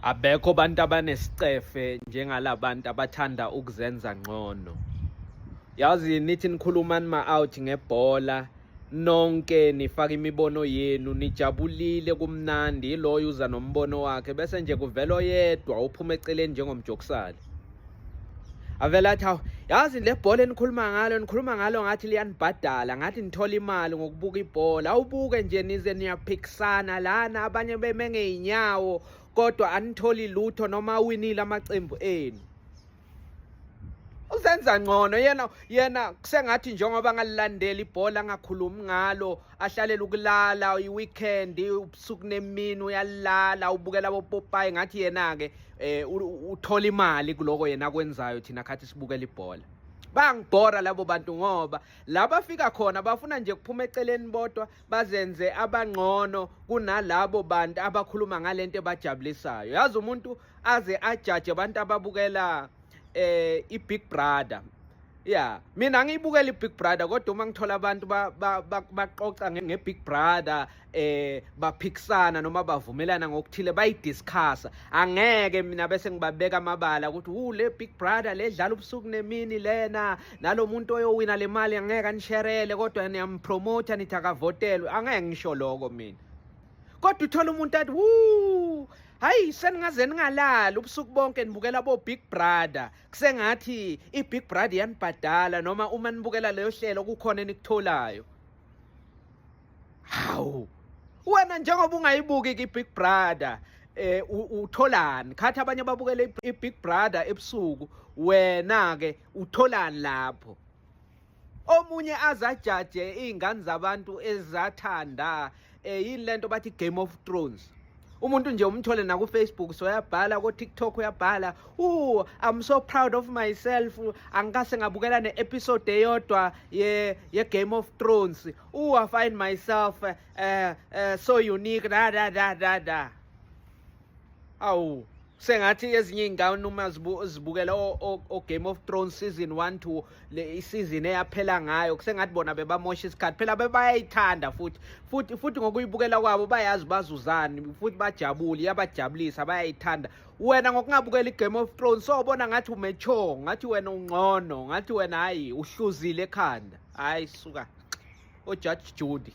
Abekho abantu abanesicefe njengalabantu abathanda ukuzenza ngcono. Yazi nithi nikhuluma nima-out ngebhola nonke nifaka imibono yenu nijabulile kumnandi iloyo uza nombono wakhe bese nje kuvela oyedwa uphuma eceleni njengomjokusali. Avele athi hawu yazi le bhola enikhuluma ngalo nikhuluma ngalo ngathi liyanibhadala ngathi nithola imali ngokubuka ibhola awubuke nje nize niyaphikisana lana abanye beme ngey'nyawo kodwa anitholi lutho noma awinile amaqembu enu. Uzenza ngcono yena yena kusengathi njengoba ngalilandela ibhola angakhulumi ngalo ahlalela ukulala i-weekend ubusuku nemini uyalala ubukela abopopayi ngathi yena-ke eh uthola imali kuloko yena akwenzayo thina khathi sibukela ibhola. Bangibhora labo bantu ngoba la bafika khona bafuna nje kuphuma eceleni bodwa bazenze abangcono kunalabo bantu abakhuluma ngalento ebajabulisayo. Yazi umuntu aze ajaje abantu ababukela i-Big Brother. Yeah, mina angiyibukela i-Big Brother kodwa uma ngithola abantu baxoxa nge-Big Brother baphikisana noma bavumelana ngokuthile bayidiscussa, angeke mina bese ngibabeka amabala ukuthi wu le Big Brother le dlala ubusuku nemini lena nalomuntu oyowina le mali angeke anisherele kodwa niyampromota nithi akavotelwe. Angeke ngisho lokho mina. Kodwa uthola umuntu athi wu hayi seningaze ningalali ubusuku bonke nibukela bo Big Brother, kusengathi i-Big Brother iyanibhadala noma uma nibukela leyo hlelo kukhona enikutholayo. Hawu wena njengoba ungayibuki i-Big Brother utholani? Khathi abanye babukele i-Big Brother ebusuku, wena ke utholani lapho? Omunye azajaje iy'ngane zabantu ezathanda yini lento bathi Game of Thrones. Umuntu nje umthole na ku Facebook soyabhala, ko TikTok uyabhala, "Ooh, I'm so proud of myself, angikase ngabukela ne-episode eyodwa ye Game of Thrones. Ooh, I find myself so unique da da da da da." Awu sengathi ezinye iy'ngane uma zibukela o Game of Thrones season 1 to le season eyaphela ngayo, kusengathi bona bebamosha isikhathi. Phela bebayayithanda futhi futhi futhi ngokuyibukela kwabo bayazi bazuzani futhi bajabule, iyabajabulisa, bayayithanda. Wena ngokungabukela i-Game of Thrones sowubona ngathi umature, ngathi wena ungcono, ngathi wena hayi uhluzile ekhanda. Hayi suka, oJudge Judy.